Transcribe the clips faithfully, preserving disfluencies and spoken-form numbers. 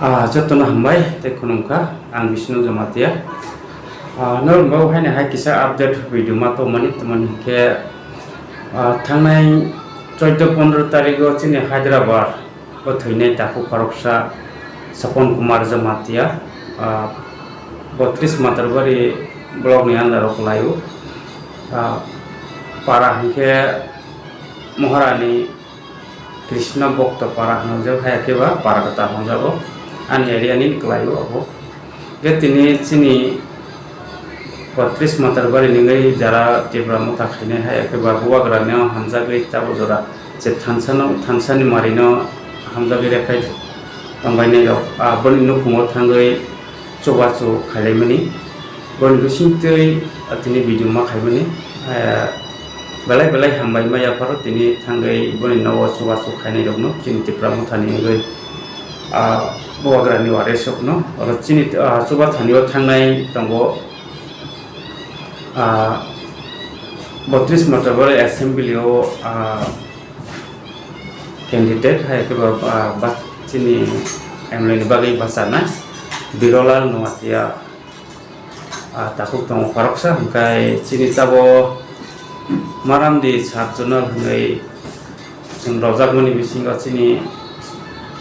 Ah, jotono hambai tei khulumkha, ang Bishnu Jamatia. Ah, norok bo haino hai kisa update video ma tongmani, tongmani khe, ah, thangnai chaudo pondro tarigo chini Hyderabad o thwinai takhuk khoroksa Sapon Kumar Jamatia, ah, botris Matarbari block ni under o kwlaio. Ah, para hinkhe Moharani Krishna Bhakta Para hwnjak, hai khe ba Para Kwtal hwnjago. Ani area ni kwlaio abo. Khe tini chini botris Matarbari ni wngwi jara Tipra Motha khainai, hai khe ba Bubagra no hamjagwi tabo jora je thansa no, thansa ni mari no hamjagwi rephai tongbainai rok, ah, boni nukhungo thangwi chubachu khailaimani. Boni bisingtwi, ah, tini video ma khaimani. Ah, belai belai hambai ma yapharo tini thangwi boni nogo chubachu khainai rokno chini Tipra Mothani wngwi, ah, Bubagrani warisokno. Oro chini, ah, chubathani o thangnai tongo, ah, botris Matarbari assembly o, ah, candidate hai khe ba, ah, ba chini M L A ni bagwi bacharnai Birolal Noatia, ah, takhuk tongo khoroksa, hwnkhe chini tabo Maramdi sub zonal hwnwi chwng rojakmani bisingo chini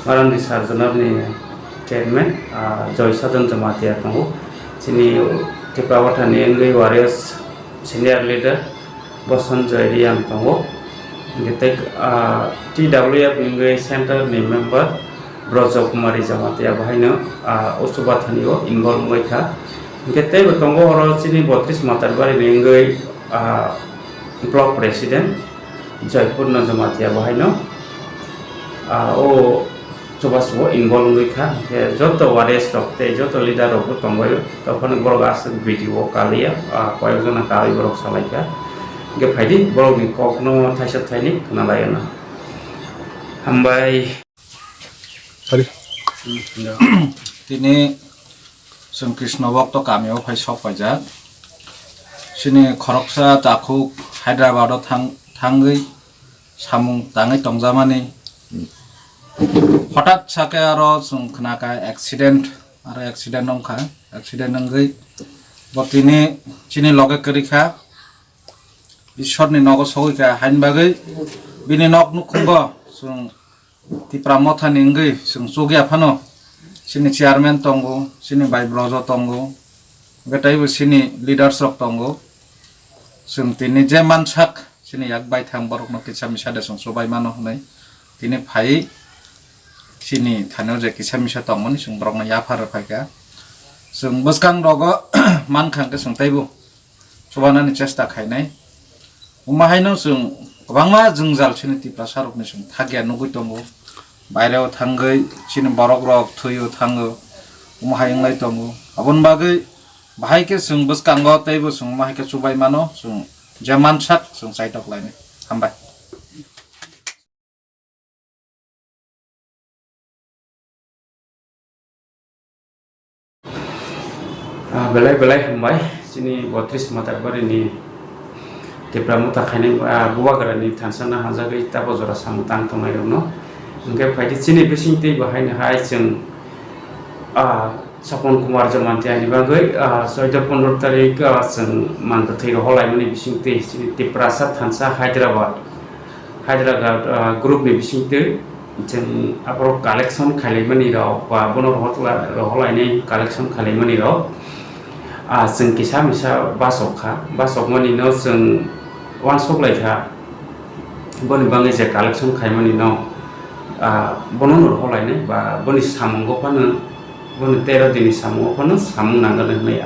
Maramdi sub zonal ni chairman, ah, Joy Sadhan Jamatia tongo, chini Tipra Mothani wngwi warriors senior leader Boson Joy Reang tongo. Hingke tei, ah, T W F ni wngwi center ni member Brojo Kumari Jamatia bahaino, ah, o chubathani o involve wngwi kha. Hingke teibo tongo oro chini botris Matarbari ni wngwi, ah, block president Joypurno Jamatia bahaino, ah, o chubachu o involve wngwi kha, hingke joto warriors rok tei joto leader rok bo tongbaio, tongphano borok aswk video o kaliya, ah, koyok jona kalwi borok salaikha. Hingke phaidi borokni kokno thaisa thaini khwnalaiana. Hambai. Tini chwng Krishna Bhakta kamio phai sok paijak. Chini khoroksa takhuk Hyderabad o thang-, thangwi samung tangwi tongjamani. Hothat sake aro chwng khnakha accident, aro accident wngkha, accident wngwi bo tini chini loge kwrwikha, Ishorni nogo sogwikha, haini bagwi bini nok nukhungo chwng Tipra Mothani wngwi chwng chukya phano chini chairman tongo, chini bai Brojo tongo, hwnkhe teibo chini leaders rok tongo. Chwng tini je mansak chini yak baithang borokno kisa misa de chwng chubai mano hwnwi tini phaiwi chini thani o je kisa misa tongmani chwng borokno yaphar rw phaikha. Chwng bwskang rogo mankha hwnkhe chwng teibo chubanani chesta khainai. Omo haino chwng kwbangma jwngjal chini Tiprasa rokni chwng thakya nugwi tongo. Baireo thangwi chini borok rok thwio thango. Omo hai wnglai tongo. Aboni bagwi bahai khe chwng bwskango teibo chwng omo hai khe chubai mano, chwng je mansak chwng chaitok lainai. Hambai. Ah, belai belai hambai chini botris Matarbari ni Tipra Motha khainai, ah, Bubagra ni thansa no hajagwi tabo jora samung tang tongnai rokno. Hwnkhe phaidi chini bising twi bo haino hai chwng, ah, Sapon Kumar Jamatia ni bagwi, ah, chaudo pondro tarik, ah, chwng mankwthwi rohor laimani bising twi chini Tiprasa thansa Hyderabad Hyderabad, ah, group ni bisingtwi chwng aborok collection khailaimani rok ba bono rohor-, rohorlainai collection khailaimani rok, ah, chwng kisa misa bachok kha, bachokmani no chwng uansuk lai kha, boni bagwi je collection khaimani no, ah, bono no rohorlainai ba boni samungo phano Boni tero dini samungo phano samung nangani hwnwi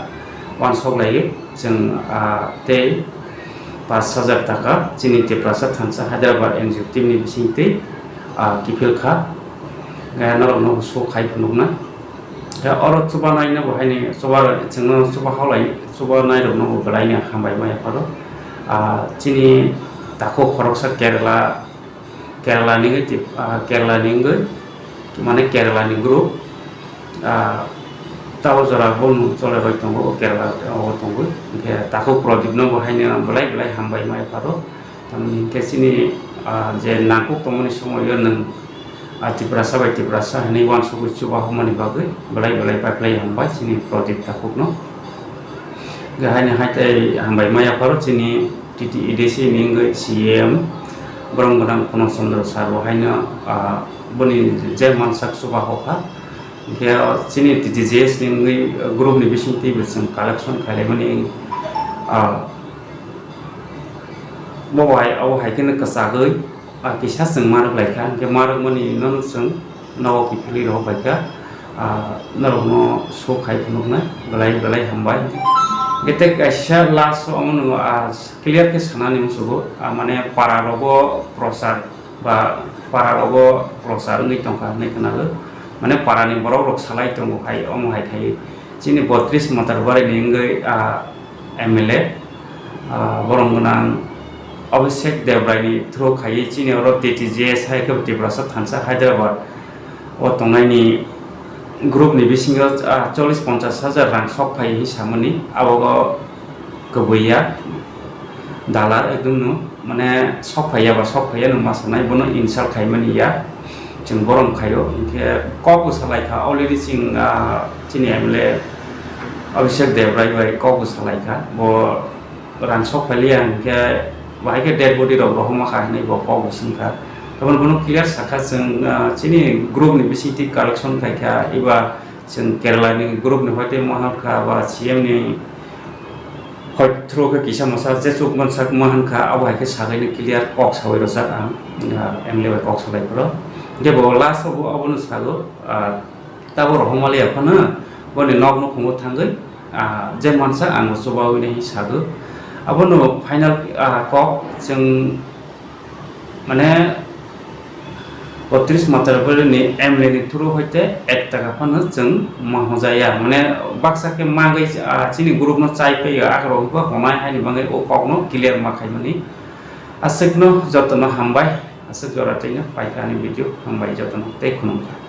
uansuk laiwi chwng, ah, tei pash hajar taka chini Tiprasa thansa Hyderabad N G O team ni bisingtwi, ah, kiphil kha. Eh, norokno bo show khai phunukna. Tei oro chuba naina bo haini chuba chwngno chuba haulai chuba nairokno bo belai no hambai ma yapharo. Ah, chini takhuk khoroksa Kerala Kerala ni wngwi tip-, ah, Kerala ni wngwi, mane Kerala ni group, ah, tabo jora bo nwng chole roi tongo, o Kerala o tongwi. Hwnkhe takhuk Pradip no bo haino belai belai hambai ma yapharo. Tamni hwnkhe chini, ah, je nangkuk tongmani somoio nwng, Ah, Tiprasa bai Tiprasa hinwi uansugwi chubahommani bagwi belai belai paiphilai hambai chini Pradip Takhukno. Hwnkhe haino hai tei hambai maya pharo chini T T E D C ni wngwi C E M borok gwnang Purno Chandra sir bo haino, ah, boni je mansak chubahokha. Hwnkhe chini T T J S ni wngwi group ni bisingtwi bo chwng collection khailaimani, ah, bo hai, abo hai kheno kwchagwi, ah, kisa chwng ma rwk lai kha, hwnkhe ma rwkmani no chwng nogo kiphilwi rw bai kha, ah, norokno show khai phunuknai belai belai hambai. Hwnkhe tei kaisa last o omono, ah, clear khe sanani muchugo, ah, mane para rogo prochar ba para rogo prochar wngwi tongkha hinwi khwnago, mane para ni borok rok salai tongo hai omo hai khai chini botris Matarbari ni wngwi, ah, M L A, ah, borom gwnang Abhishek Debrai ni through khaiwi chini oro T T J S hai khe Tiprasa thansa Hyderabad o tongnaini group ni bisingo, ah, chollish ponchash hajar rang sok phai hinwi samani, abogo kwbwi ya dalar ekdom no, mane sok phai ya ba sok phai ya no ma sanai, bono insult khaimani ya. Chwng borom khaio, hinkhe kok bo salai kha already chwng, ah, chini M L A Abhishek Debrai bai kok bo salai kha, bo rang sok phai liya hinkhe bahai khe dead body rok rohorma kha hinwi bo kok bo swng kha. Taboni bono clear sakha chwng, ah, chini group ni bisingtwi collection khai kha, eba chwng Kerala ni group ni hoite ma hwn kha ba C M ni hoi through khe kisa masa je chuk mansak ma hwn kha, abo hai khe sagwi no clear kok sawi rwjak ang, ah, M L A bai kok salai phuru. Hinkhe bo last o bo abono sago, ah, tabuk rohorma liya phano boni nok nukhungo thangwi, ah, je mansa ang bo chubawi nai hinwi sago. Abono final, ah, kok chwng mane botris Matarbari ni M L A ni through hoite ek taka phano chwng ma hojaya. Mane baksa khe magwi, ah, chini group no chai phaiya, akhoro hwnba honai haini bagwi o kok no clear ma khaimani. Aswk no joto no hambai, aswk jora twi no paikha ani video, hambai joto no tei khulumkha.